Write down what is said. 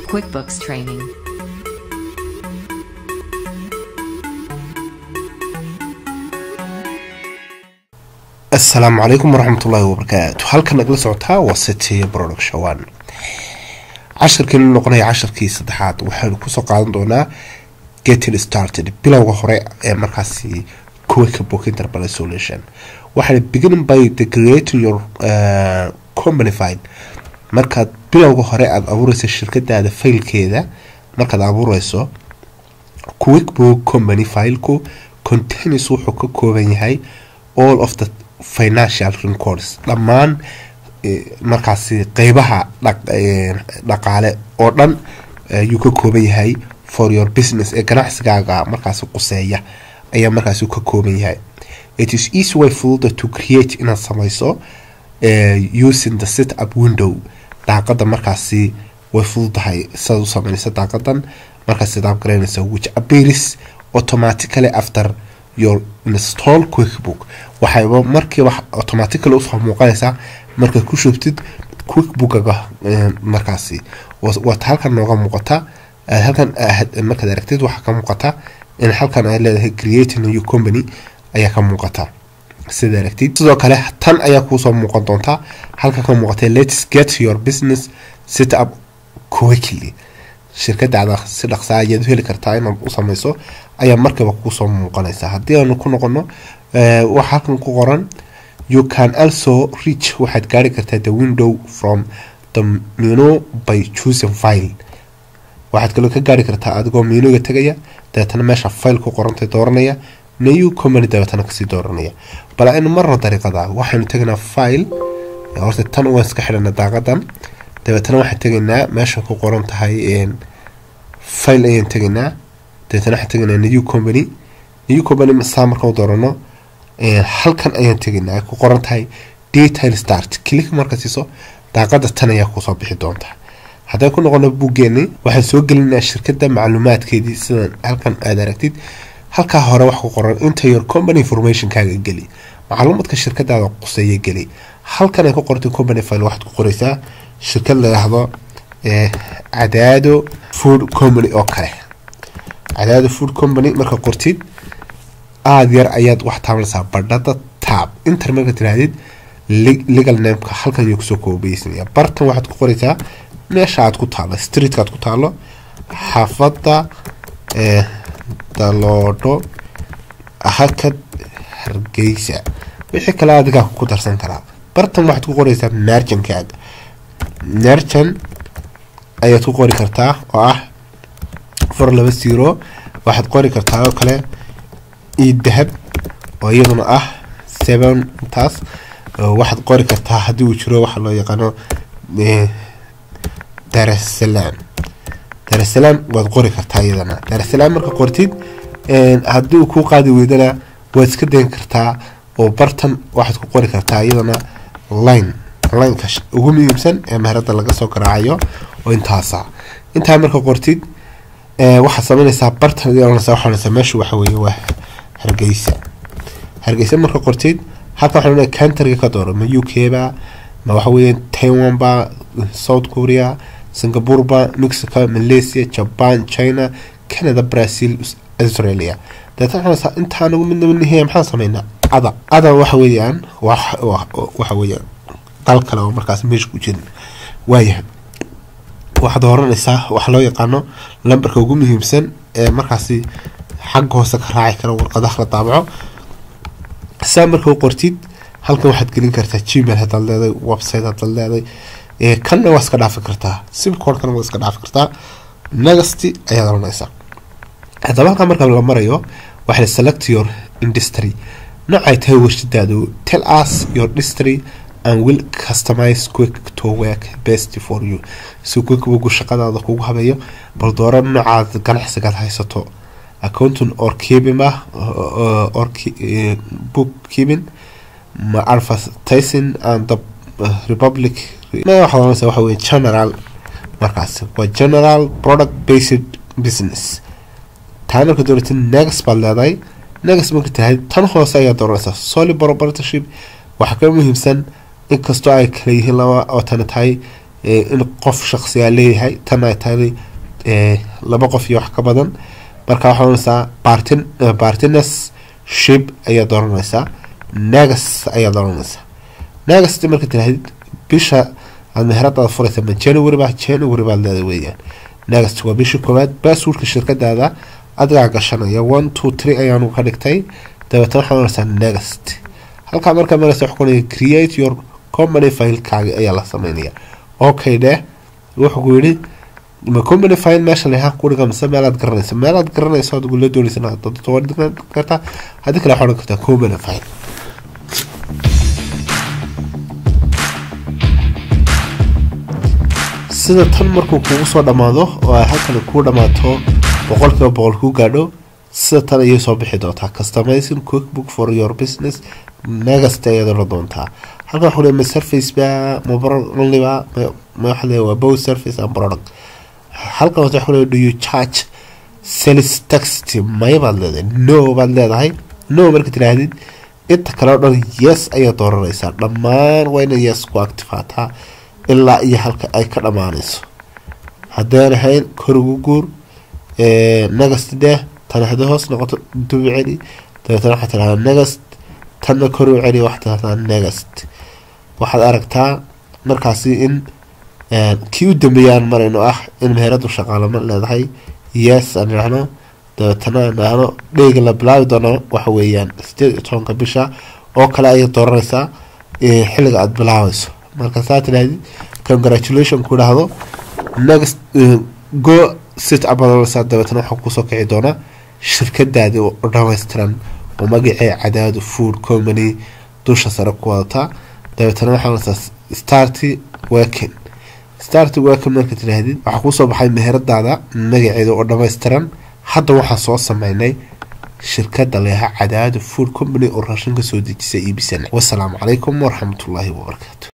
QuickBooks Training. Asalaamu calaykum waraxmatullaahi wabarakaatu. Halkan nagala socotaa waa City Production One. Cashirkiinu noqonaya casharkii saddexaad, waxaynu kusoo qaadan doonaa getting started, bilowga hore ee markaasi QuickBook Enterprise Solution. Waxaana beginning by the creating your company file. Markaad bilowga hore aada abuureyso shirkadaada faylkeeda, markaad abuureyso QuickBook company fileku contains, wuxuu ka kooban yahay, all of the financial records, dhammaan markaasi qeybaha dhaqaale oo dhan ayuu ka kooban yahay for your business, ee ganacsigaaga markaasi quseeya ayaa markaasi ka kooban yahay. It is easy, way fududa, to create, inaad sameyso, using the set up window, daaqada markaasi way fududahay sidaad u sameynaysa daaqadan markaas setup garaynaysa, which appears automatically after your install QuickBook. Waxayba markiiba automatically usoo muuqanaysaa markaad ku shubtid QuickBookaga. Markaasi waata halkan nooga muuqata. Halkan markaad aragtid waxaa ka muuqata in halkan ay leedahay create new company ayaa ka muuqata, sida aragtid. Sidoo kale tan ayaa kuusoo muuqan doonta halkan ka muuqatay let's get your business set up quickly, shirkadaada si dhaqsaa ayaad u heli kartaa inaad u sameyso ayaa markiiba kuusoo muuqanaysa. Haddii aanu ku noqono, waxaa halkan ku qoran you can also reach, waxaad gaari kartaa, the window from the menu by choosing file. Waxaad kaloo ka gaari kartaa adigoo menuga tegaya, dabeetana meesha file ku qorantay dooranaya, new company dabeetana kasii dooranaya. Bal aynu marno dariiqada. Waxaynu tegaynaa file. Horta tan waan iska xidhana daaqadan. Dabeetana waxaan tegaynaa meesha ku qoran tahay file ayaan tegaynaa. Dabeetana waxaan tegaynaa new company. New company saa markaan u doorano, halkan ayaan tegaynaa ay ku qoran tahay detail start. Click marka siiso, daaqada tan ayaa kusoo bixi doonta. Haddaan ku noqono buuggeeni, waxaan soo gelinaa shirkadda macluumaadkeedii. Sidan halkan aad aragtid, halkaa hore wax ku qoran enter your company information kaaga geli, macluumaadka shirkadaada quseeya geli. Halkan ay ku qortay company file waxaad ku qoreysaa shirkad la yidhaahdo Cadaado Food Company oo kale. Cadaado Food Company marka qortid, aada yar ayaad wax taabanaysaa badhada tab. Enter marka tirahdid, legal nameka halkan ayuu kusoo koobaysanaya. Bartan waxaad ku qoreysaa meesha aad ku taalo, streetka aad ku taalo, xaafadda Daloodho, Hakad, Hargeysa. Wixii kale adigaa ku darsan karaa. Bartan waxaad ku qoreysaa merchankaaga. Merchant ayaad ku qori kartaa oo ah 420. Waxaad qori kartaa oo kale eDahab oo iyaduna ah 7 taas. Waxaad qori kartaa haddii uu jiro waxa loo yaqaano Darasalaam. Darasalaam waad qori kartaa iyadana. Darasalaam marka qortid, haddii uu kuu qaadi weydana waad iska dayn kartaa oo bartan waxaad ku qori kartaa iyadana line, lineka ugu muhiimsan ee meherada laga soo garaacayo oo intaasa. Intaa marka qortid, waxaad sameynaysaa bartan ayaad oranaysaa, waxaad oranaysaa meeshu waxa weeye waa Hargeysa. Hargeysa marka qortid, halkan waxaan oranaya countryga ka dooro. Ma UK ba, ma waxa weeye Taiwan ba, South Korea, Singapore ba, Mexico, Malaysia, Japan, China, Canada, Brazil, Australia. Dabeetana waxaan oranaysaa intaan ugu midnaba nihaya. Maxaan sameynaa? Ada waxa weeyaan waxa weeyaan dal kale oo markaas meesha ku jirin. Waayahay, waxaad oranaysaa waxa loo yaqaano lambarka ugu muhiimsan ee markaasi xagga hoose ka raaci kara warqadaha la daabaco. Saa marka u qortid, halkan waxaad gelin kartaa Gmail haddaad leedahay, website haddaad leedahay. Kanna waa iska dhaafi kartaa, zip codekana waa iska dhaafi kartaa. Next ayaad oranaysaa. Haddaba halkan marka la marayo, waxaa la select your industry, noocay tahay warshadaadu. Tell us your industry and will customize quick to work best for you. Si QuickBook shaqadaada kugu habeeyo, bal dooro noocaad ganacsigaad haysato: accounting or keeping ah or bookkeeping, ma advertising and the republic, ma waxaad oranaysaa waxa weye general. Markaas waa general product based business. Taa marka dooratid, next baad leedahay. Next marka tahay, tan hoose ayaa dooranaysaa sole proprietorship. Waxaa ka muhiimsan, inkastoo ay kala yihiin laba oo tani tahay in qof shakhsiyaa leeyahay, tan ay tahay laba qof iyo wax ka badan. Marka waxaa oranaysaa partnership ayaa dooranaysaa, next ayaa dooranaysaa. Next marka tirahdid, bisha aad meheradaada furaysa ma January ba? January baad leedahay weeyaan. Next waa bishii koowaad. Passwordka shirkadaada adigaa gashanaya, 1 2 3 ayaanu ka dhigtay. Dabeetana waxaa oranaysaa next. Halkaa markaa maraysa waxaa kuonaya create your company filekaaga ayaa la sameynaya. Okay dheh. Wuxuu ku yidhi ma company file meesha lahaa ku dhiga mise meelaad garanayso? Meelaad garanayso adigu la doonaysa waad dhigan kartaa, haddii kale waxaad odhan kartaa company file. Sida tan markuu kugu soo dhammaado oo ay halkani kuu dhammaato, 100% kuu gaadho, sida tan ayay soo bixi doontaa: customizing QuickBook for your business. Next ayaad odhan doontaa. Halkan waxuu leeyahay ma service ba, ma product only ba? Ma waxa leeyahay waa both service and product. Halkan hoose waxuu leeyahay do you charge sales tax? Maya baad leedahay, no baad leedahay. No marka tiraahdid, inta kale oo dhan yes ayaad dooranaysaa. Dhammaan waa inay yes ku activaataa ilaa iyo halka ay ka dhammaanayso. Haddaan ahayn, kor ugu guur, next deh. Tan haddii hoos noqoto, dub celi. Dabeetana waxaad tidhahdaa next. Tanna kor u celi, waxaad tidhahdaa next. Waxaad aragtaa markaasi in kii u dambeeyaan marayno ah in meheradu shaqaalamo leedahay. Yes aan idhaahno. Dabeetana aan idhaahno dheyga la bilaabi doono waxa weeyaan 18-ka bisha oo kale ayay dooranaysaa xilliga aada bilaabayso. Marka saa tidhahdid, congratulation ku idhaahdo, next, go set up baad oranaysaa. Dabeetana waxaa kusoo kici doona shirkadaadii oo dhammaystiran oo magacee Cadaado Food Company dusha sare ku wadataa. Dabeetana waxaa oranaysaa start working. Start working marka tidhaahdid, waxaa kusoo baxay meheradaada magaceeda oo dhammaystiran. Hadda waxaan soo sameynay shirkada leeha Cadaado Food Company oo raashin ka soo dejisa, iibisana. Wasalaamu calaykum waraxmatullaahi wabarakaatu.